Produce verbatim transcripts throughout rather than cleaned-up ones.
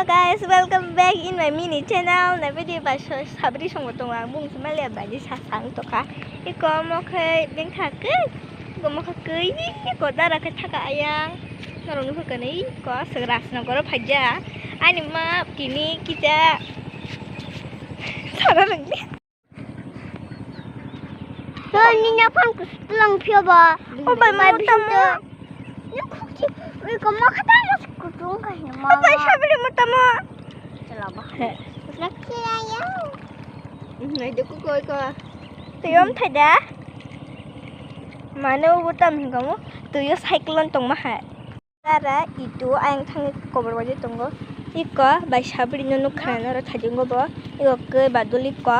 Guys, welcome back in my mini channel. Na video ba so sabri songo tongo ang bung sumali abadi sasang toka. Iko mo khe bengkha khe, iko mo khe kwi, iko dara khe thaka ayang. Norok nukho kani iko segra snokoro phaija. Ani ma kini kisa sara rangni. Nini na phone kusulang phiya ba. O bai, mo tamo. Ni khukchi, ui ko mo khata mo kutung ka hin mo. O bai, sabri mo tamo. Chala ba. He. Nakhi ya. Nai de ku koi ko. Tiyom thaida. Mane o tam hin kamo. Tuyo cyclone tong ma hai. Dara itu ayang thangwi kobor waidi tongo. Iko bai sabri no nukha nai noro thajingo bo. Iko khe badul iko.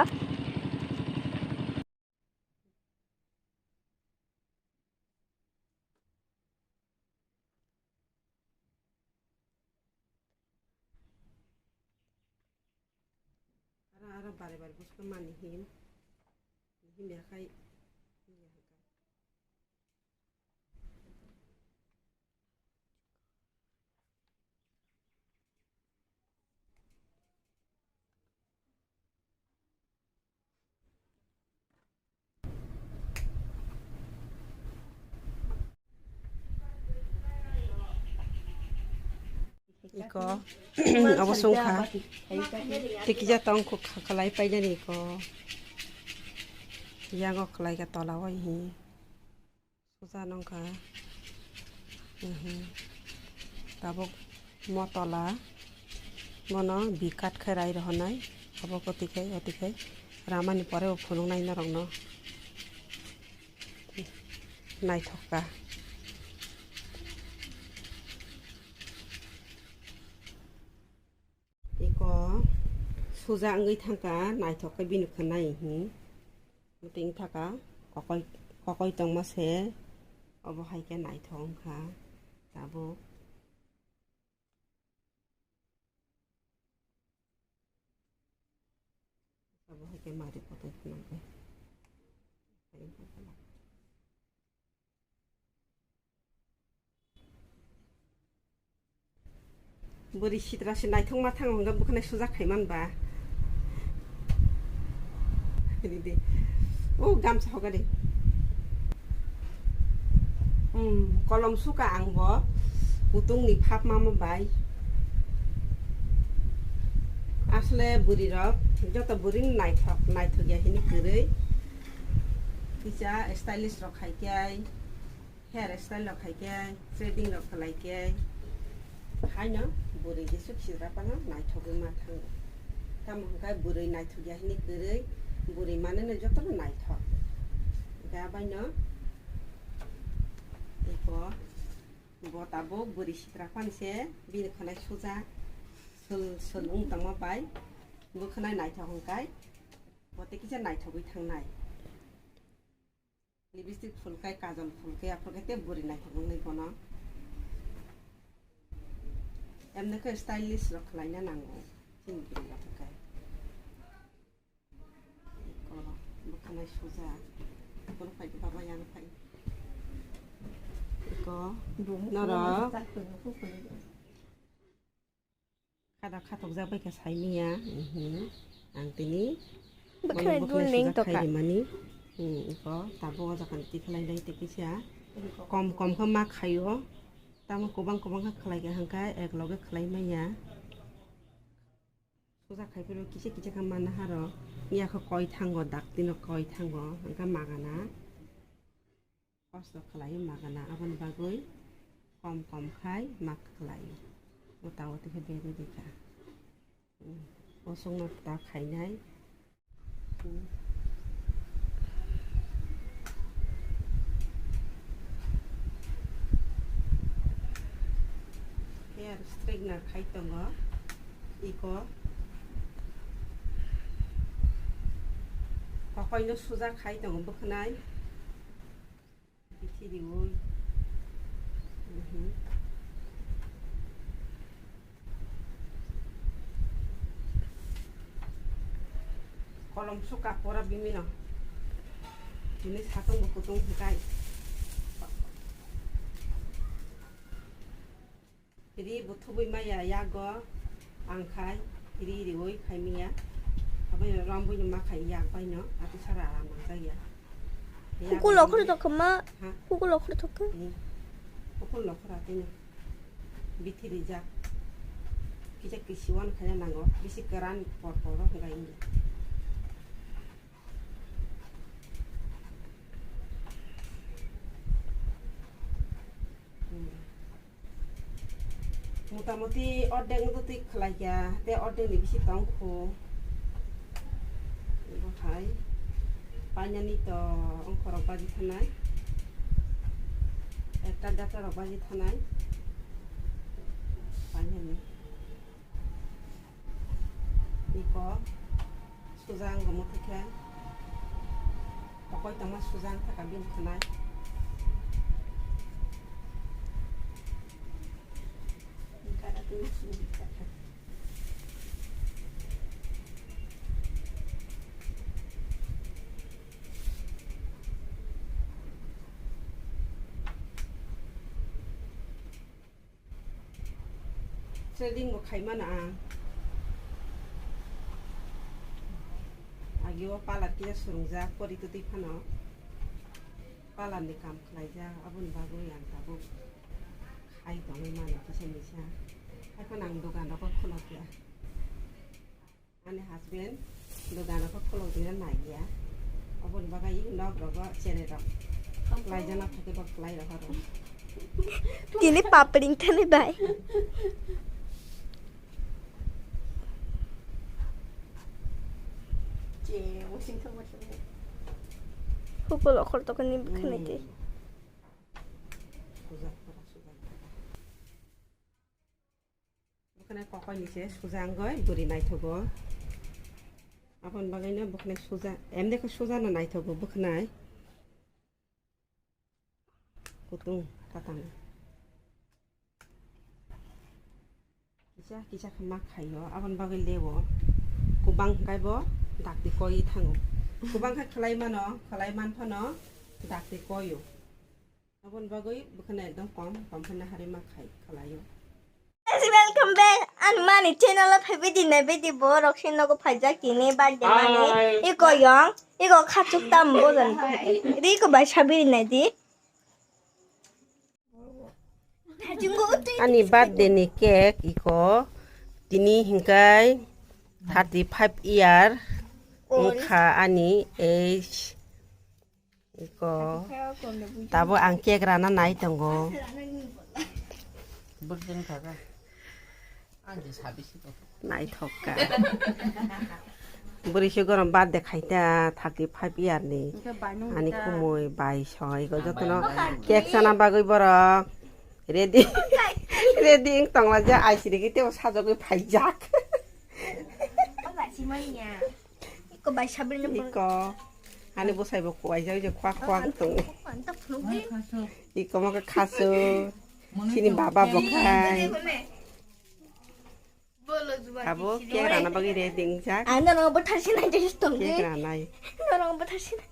Ara ara bare bare buska mani him. Him ya khai. Iko abo songkha. Tikija tong kho kha-, khalai painani iko. Yango khalai ka tola o hi. Suja nongkha. Mhm. Tabuk mo tola. Bono bikat khe rai rohonai. Abo koti khai, oti khai. Ramani pore bo phunuknai norokno. Naithok kha. Iko suja wngwi thangkha, naithok khe bini khwnai hi. Muting thaka kokoi, kokoi tongma se, obo hai khe naithok wngkha tabuk. Obo hai khe mari kotor khwnai khe. Bwrwi sitra se naithok ma thango hwnba bwkhwnai suja khai man ba. Ridi. O gamsa hoga de. Hmm, kolom suka ang bo. Kutung ni phap mama bai. Asle bwrwi rok joto bwrwi ni naithok, naithok ya hini kwrwi. Kisa stylish rok khai khe ai. Hair style rok khai khe, threading rok khlai khe, haino bwrwi jesuk sitra phano naithogwi ma thango. Tamo hwnkhe bwrwi naithok ya hwnwi kwrwi, bwrwi manwi no jotono naithok. Hwnkhe abaino eko bo tabuk bwrwi sitra phani se bini khwnai suja sul sul wng tongma bai bo khwnai naithok hwnkhe bo tei kisa naithogwi thangnai. Lipstick phulkai, kajol phulkai, aphuru khe tei bwrwi naithok wngnai bono. Emne khe stylish rok khlaina nango, chini bwrwi rok khe. Eko bwkhanai suja, bono phai khe baba yang phai. Eko norok. Kada khatok jak bai kha sai miya, mhm. Ang tini bwkhwnai bono dul bwkhwnai ning suja tokha. Khai rimani, hmm, iko tabuk o jaga ni tikhlai lai tei kisa kom kom khe ma khaio, tamo kwbang kwbang khe khlai kha hwnkhe ek loge khlai manya. Suja khai phuru kisa kisa khe manna haro, ya khe koi thango, dak tino koi thango, hwnkhe magana. Kosto khlai magana, aboni bagwi kom kom khai ma khlai. Uta uti khe berwi rikha. Bosongno ta khainai. Hair straightener khai tongo. Iko kokoino suja khai tongo bwkhnai. Bithi riui. Mhm. Kolom suka pora bimino. Bini satung bo kutung hikai. Ri bo thubui maya yago. Ang khai, ri riwi khai miya. Abai no ram bui no ma khai yak bai no, ati sara aram ang jaya. Yak Hukulo bai khoro no. Tokma, Ha? Hukulo khoro tokma. Hmm. Hukulo khoro tino. Bithi rijak. Kisa kisi wan khaya nango, bisi keran por por rok gai ni. Hmm. Motamoti ordek no twi khlai kha, tei ordek ni bisi tong kho. Bo hai painani to ongkhorok baji thanai. Ekta data rok baji thanai. Painani. Iko sujang gomo thikhe. Pokoi tongma sujang thaka bini khanai. Threading bo khai mano ang. Agi o parlour kisa swrwngjak, pori twtwi phano parlour ni kam khlaijak, aboni bagwi ang tabuk khai tongwi mano kisa misa. Haiphano ang dogan rok o khulokya. Ani husband dogan rok khulok dina naiya. Oboni bagwi nok rogo chere rok. Laijana thake bo khlai rohoro. Tini papring thani bai. Hukul okhor tokoni bwkhanai tei. Bwkhwnai kokoi ni se suja wngoi bwrwi naithogo. Aboni bagwi no bwkhwnai suja, emde khe suja no naithogo bwkhwnai. Kutung tatang. Kisa kisa khe ma khaio, aboni bagwi lewo. Kubang khe bo dakti koi thango. Kubang khe khlai mano, khlai man phano dakti koio. Aboni bagwi bwkhano ekdom kom, kom phano harima khai khlaio. Guys, welcome back. Ani mani channel o phaibai di, naibai di, borok se nogo phaijak tini birthday mani. Hi. Iko yong, iko khachuk tam bojan. Ri ko bai sabiri nai di. Ani birthday ni cake iko tini hinkai thirty five year wngkha ani age. Iko. Tabuk ang cake rana nai tongo. Burden kaka. Ang je sabi si to. Naithok ka. Bwrwi se gorom birthday khai ta thirty five year ni. Ani kumui bai soi go jotono cake sana bagwi borok ready. Ready wng tongla je aisiri ki tebo sajagwi phaijak. Iko bai sabri ni. Iko. Ani bwsai bo kuai jai je kwak kwak tong. Iko mo khe khasu. Chini baba bo khai. Abo cake rana bagwi ready wngjak. Ang norok bo tharsi nai jai tong. Cake ranai. Norok bo tharsi nai.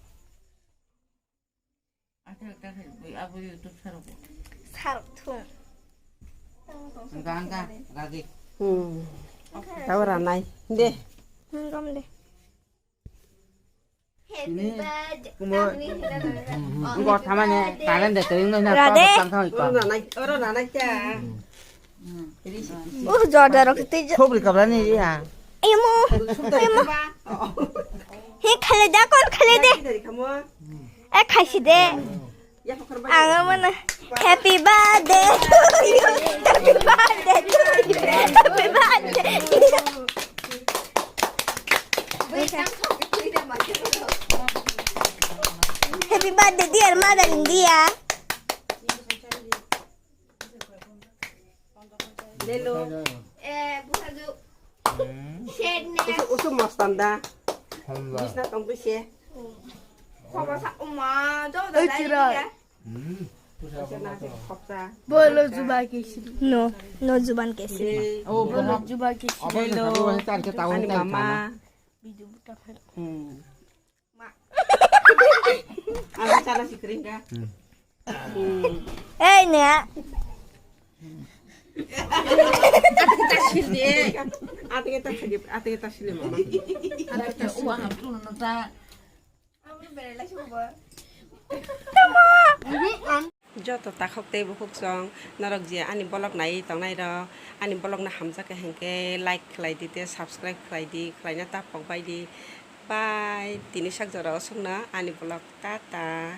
Sarok thung. Ganga, gagi. Hmm. Tabo ranai. De. Hmm, gom de. Happy birthday. Kumo. Ngo thamane, talent de, tering na, Rade. Tang thang ipa. Oro ranai, oro ranai cha. Uh, jorda rok tei jo- Khobri kabla ni ya. Emo. Emo. He khale da, kon khale de. E khaisi de. Ang mana happy birthday to you. Happy birthday to you. Happy birthday. Happy birthday, dear mother India. Lelo. Eh, buhaju. Usu, usu mostan da. Bisna tong bise. Khoba sa uma, do da. Ei, dai chira. Dia. Bolo zuba kesi. No, no zuban kesi. Oh, bolo zuba kesi. Hello. Ani mama. Video buta phai. Hmm. Ang sana si kering ka. Hmm. Ei, ne. Atike ta sil de. Atike ta sil, atike ta sil mama. Atike ta sil. Joto takhok tei bukhuk chwng norok je ani vlog naiwi tongnai rok, ani vlog no hamjak khe hinkhe like khlai di tei subscribe khlai di, khlaina ta pok bai di. Bye, tini sak jora o sukno ani vlog, tata.